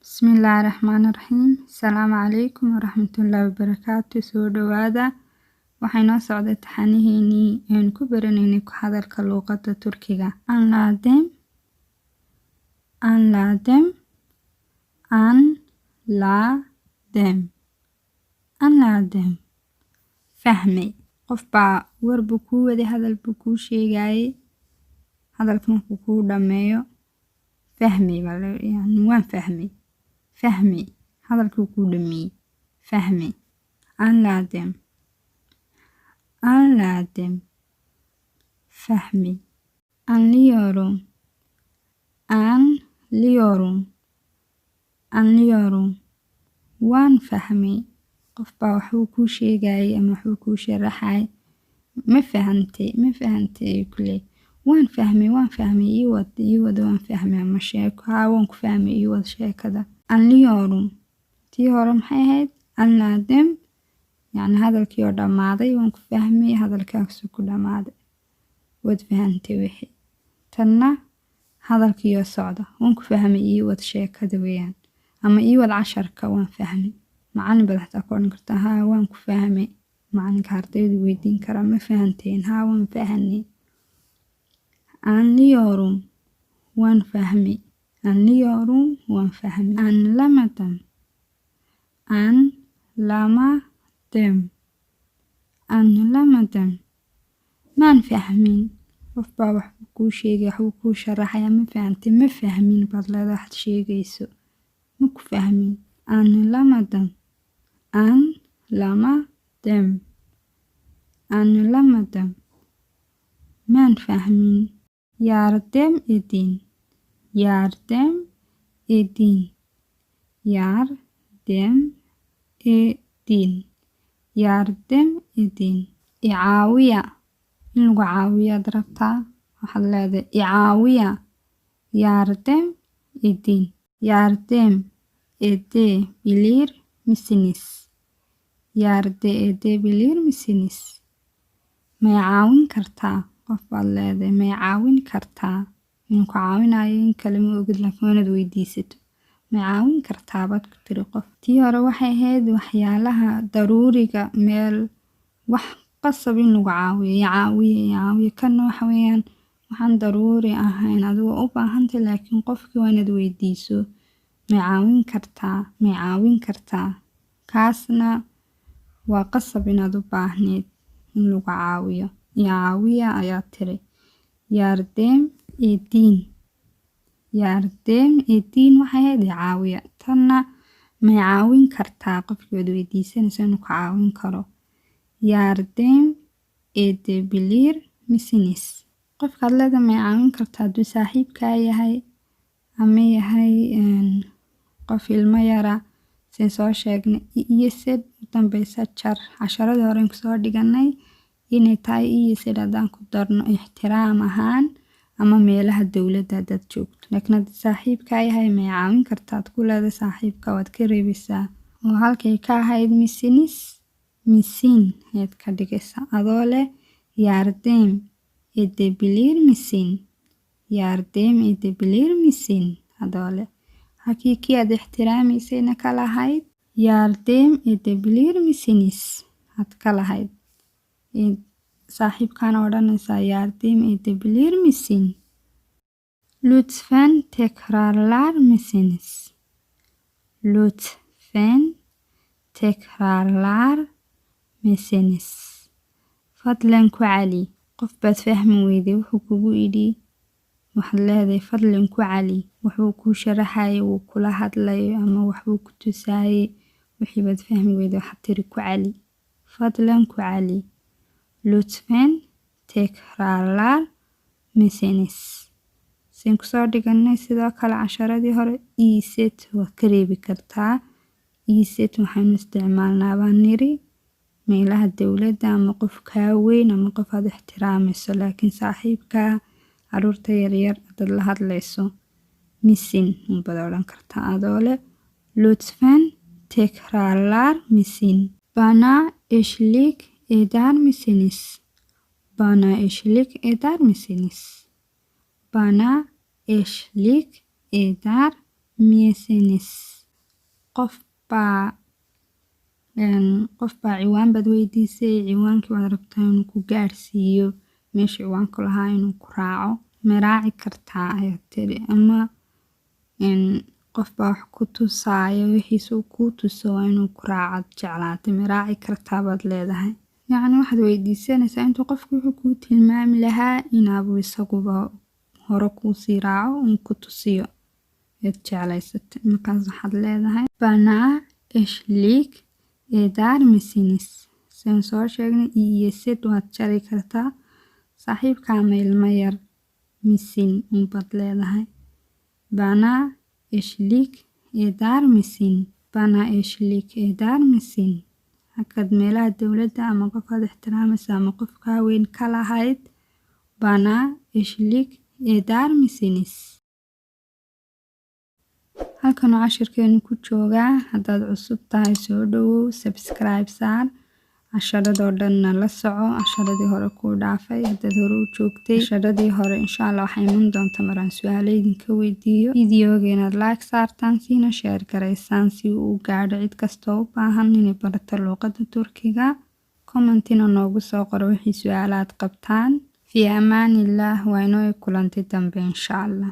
Bismillaahi Raxmaani Raxiim. Asalaamu calaykum waraxmatullaahi wabarakaatu. Soo dhawaada. Waxay noo socday taxaniheenii aynu ku baranaynay ku hadalka luuqadda Turkiga. Anladım, anladım, anladım, anladım. Fahmay. Qof baa war buu kuu waday, hadal buu kuu sheegayay. Hadalka markuu kuu dhammeeyo, fahmay baa la, yani waan fahmay. Fahmay. Hadalkuu kuu dhameeyey. Fahmay. Anladım, anladım. Fahmay. Anlıyorum, anlıyorum, anlıyorum. Waan fahmay. Qof baa waxbuu kuu sheegayay ama waxbuu kuu sharaxay. Ma fahantay? Ma fahantay, ayuu ku leeyahay. Waan fahmay, waan fahmay, ii wad, ii wad, waan fahmay ama sheeko. Haa, waan ku fahmay, ii wad sheekada. Anlıyorum. Tii hore maxay ahayd? Anladım. Yacni hadalkii oo dhammaaday, waan ku fahmay, hadalkaasuu ku dhammaaday. Waad fahantay wixii. Tanna hadalkii oo socda. Waan ku fahmay, ii wad sheekada weeyaan. Ama ii wad casharka, waan fahmay. Macallin baad xataa ku odhan kartaa, haa, waan ku fahmay. Macalinka ardaydu weydiin karaa, ma fahanteen? Haa, waan fahanay. Anlıyorum. Waan fahmay. Anlıyorum, waan fahmay. Anlamadım. Anlamadım. Anlamadım. Maan fahmin. Qof baa wax kuu sheegay, waxbuu kuu sharaxaya, ma fahantay? Ma fahmin baad leedahay waxaad sheegayso. Ma ku fahmin. Anlamadım. Anlamadım. Anlamadım. Maan fahmin. Yardım edin. Yardım edin. Yardım edin. Yardım edin. I caawiya. In lagu caawiyaad rabtaa, waxaad leedahay i caawiya. Yardım edin. Yardım edebilir misiniz? Yardım edebilir misiniz? May caawin kartaa? Qof baad leedahay, may caawin kartaa? Inuu ku caawinayo in kale ma ogid, laakiin waa inaad weydiisato. May caawin kartaa baad ku tiri qof. Tii hore waxay ahayd waxyaalaha daruuriga, meel wax qasab in lagu caawiyo, i caawiya, i caawiya. Kana waxa weeyaan waxaan daruuri ahayn, adigo u baahantahay, laakiin qofkii waa inaad weydiiso, may caawin kartaa? May caawin kartaa? Kaasna waa qasab inaad u baahneed in lagu caawiyo. I caawiya ayaa tiri. Yardım edin. Yardım edin waxay ahayd i caawiya. Tanna may caawin kartaa, qofkii waad weydiisanaysaa inuu ku caawin karo. Yardım edebilir misiniz? Qofkaad leedahay may caawin kartaa, hadduu saaxiibkaa yahay ama yahay qof ilmo yara, sin soo sheegnay, iyo z u dambeysa jar. Casharadii hore kusoo dhiganay inay tahay iyo z haddaan ku darno ixtiraam ahaan ama meelaha dowladda haddaad joogto. Laakiin haddii saaxiibkaa yahay, may caawin kartaa aad ku leedahay saaxiibka, waad ka reebaysaa oo halkay ka ahayd misiniz, misin ayaad ka dhigaysaa, adoo leh yardım edebilir misin? Yardım edebilir misin, adoo leh. Halkii kii aad ixtiraamaysayna ka lahayd yardım edebilir misiniz aad ka lahayd. Saaxiibkaana odhanaysaa yardım edebilir misin? Lütfen tekrarlar mısınız? Lütfen tekrarlar mısınız? Fadlan ku celi. Qof baad fahmi weyday wuxuu kugu idhi, waxaad leedahay fadlan ku celi. Wuxuu kuu sharaxayay, wuu kula hadlayo ama waxbuu ku tusaayay, wixii baad fahmi weyday, waxaad tiri ku celi. Fadlan ku celi. Lütfen tekrarlar mısınız? Siin kusoo dhiganay sidoo kale casharadii hore, ez waad ka reebi kartaa. Ez waxaynu isticmaalnaa baan niri meelaha dowladda ama qof kaa weyn ama qof aad ixtiraamayso, laakiin saaxiibka, caruurta yaryar hadaad la hadlayso, misin unbaad odhan kartaa, adoo leh lütfen tekrarlar misin? Bana eşlik eder misiniz? Bana eşlik eder misiniz? Bana eşlik eder misiniz? Qof baa qof baa ciwaan baad weydiisay, ciwaankii waad rabtaa inuu ku gaarsiiyo meesha ciwaanku lahaa, inuu ku raaco. Ma raaci kartaa, ayaad tiri. Ama qof baa wax ku tusaayo, wixiisa uu kuu tuso waa inuu ku raaco jeclaatay. Ma raaci kartaa, baad leedahay. Yacni waxaad weydiisanaysaa intuu qofku wuxuu kuu tilmaami lahaa inaabuu isaguba hore kuusii raaco, uu ku tusiyo eed jeclaysatay. Markaas waxaad leedahay "Bana eşlik eder misiniz?" Saan soo sheegnay, i iyo z waad jari kartaa. Saaxiibka ama ilmo yar misin unbaad leedahay. Bana eşlik eder misin? Bana eşlik eder misin? Halkaad meelaha dowladda ama qofaad ixtiraamaysa ama qof kaa weyn ka lahayd "Bana eşlik eder misiniz?" Halkanuu cashirkeenu ku joogaa. Haddaad cusub tahay, soo dhawow, subscribe saar, casharadoo dhanna la soco. Casharadii hore kuu dhaafay, haddaad hore u joogtay casharadii hore, insha Allah waxaa iman doonta maraan su-aalo idinka weydiiyo. Videoga inaad like saartaan, siina share garaysaan si uu u gaadho cid kastoo u baahan inay barato luuqadda Turkiga. Commentina noogu soo qoro wixii su-aalaad qabtaan. Fi amaanillaah, waa inoo kulantay dambe, insha Allah.